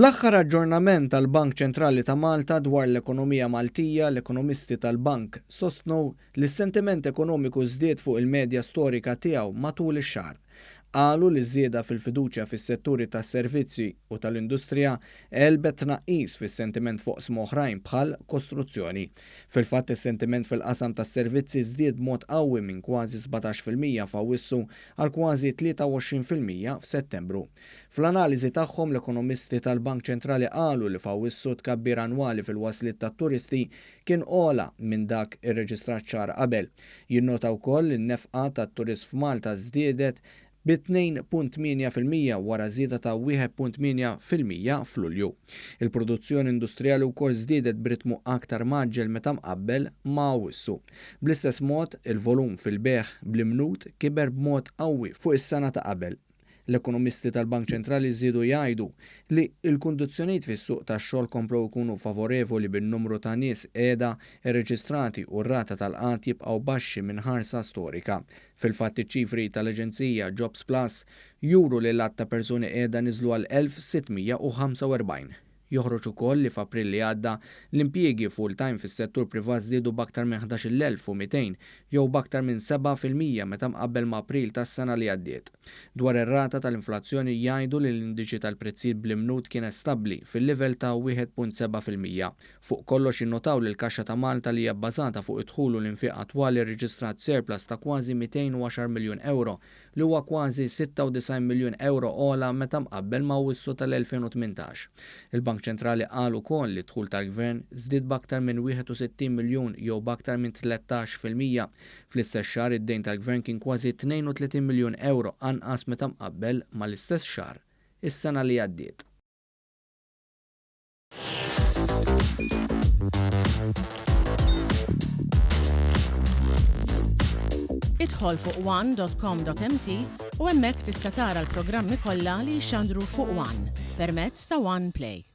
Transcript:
L-aħħar aġġornament tal-Bank Ċentrali ta' Malta dwar l-ekonomija Maltija, l-ekonomisti tal-Bank sostnew li s-sentiment ekonomiku żdied fuq il-medja storika tiegħu matul ix-xahar. Qalu li ż-żieda fil-fiduċja fis-setturi tas-servizzi u tal-industrija għelbet tnaqqis fis-sentiment f'oqsma oħrajn bħal kostruzzjoni. Fil-fatt is-sentiment fil-qasam tas-servizzi żdied b'mod qawwi minn kważi 17% f'Awwissu għal kważi 23% f'Settembru. Fl-analiżi tagħhom l-ekonomisti tal-Bank Ċentrali qalu li f'Awwissu t-tkabbir annwali fil-wasliet tat-turisti kien ogħla minn dak irreġistrat xahar qabel. Jinnota wkoll li n-nefqa tat-turist f'Malta żdiedet bi 2.8% wara żieda ta' 1.8% f'Lulju. Il-produzzjoni industrijali wkoll żdiedet b'ritmu aktar mgħaġġel meta mqabbel ma' Awwissu. Bl-istess mod, il-volum fil-bejgħ bl-imnut kiber b'mod qawwi fuq is-sena ta' qabel. L-ekonomisti tal-Bank Ċentrali żiedu jgħidu li l-kundizzjonijiet fis-suq tax-xogħol komplew ikunu favorevoli bin-numru ta' nies qiegħda rreġistrati u r-rata tal-qgħad jibqgħu baxxi minn ħarsa storika. Fil-fatt iċ-ċifri tal-aġenzija Jobs Plus juru li l-għadd ta' persuni qiegħda niżlu għal 1,645. Joħroġ ukoll li f'April li għadda, l-impjiegi full-time fis-settur privat żdiedu b'aktar minn 11,200 jew b'aktar minn 7% meta mqabbel ma' April tas-sena li għaddiet. Dwar ir-rata tal-inflazzjoni jgħidu li l-indiċi tal-prezzijiet bl-imnut kienet stabbli fil-livell ta' 1.7%. Fuq kollox jinnotaw li l-kaxxa ta' Malta li hija bbażata fuq id-dħul u l-infiq attwali rreġistrat surplus ta' kważi 210 miljun ewro li huwa kważi 96 miljun ewro ogħla meta mqabbel ma' Awwissu tal-2018. Il-Bank Ċentrali qal ukoll li d-dħul tal-Gvern żdied b'aktar minn 61 miljun jew b'aktar minn 13%. Fl-istess xahar id-dejn tal-Gvern kien kważi 32 miljun ewro anqas meta mqabbel mal-istess xahar is-sena li għaddiet. Idħol fuq one.com.mt u hemmhekk tista' tara l-programmi kollha li jixxandru fuq One permezz ta' One Play.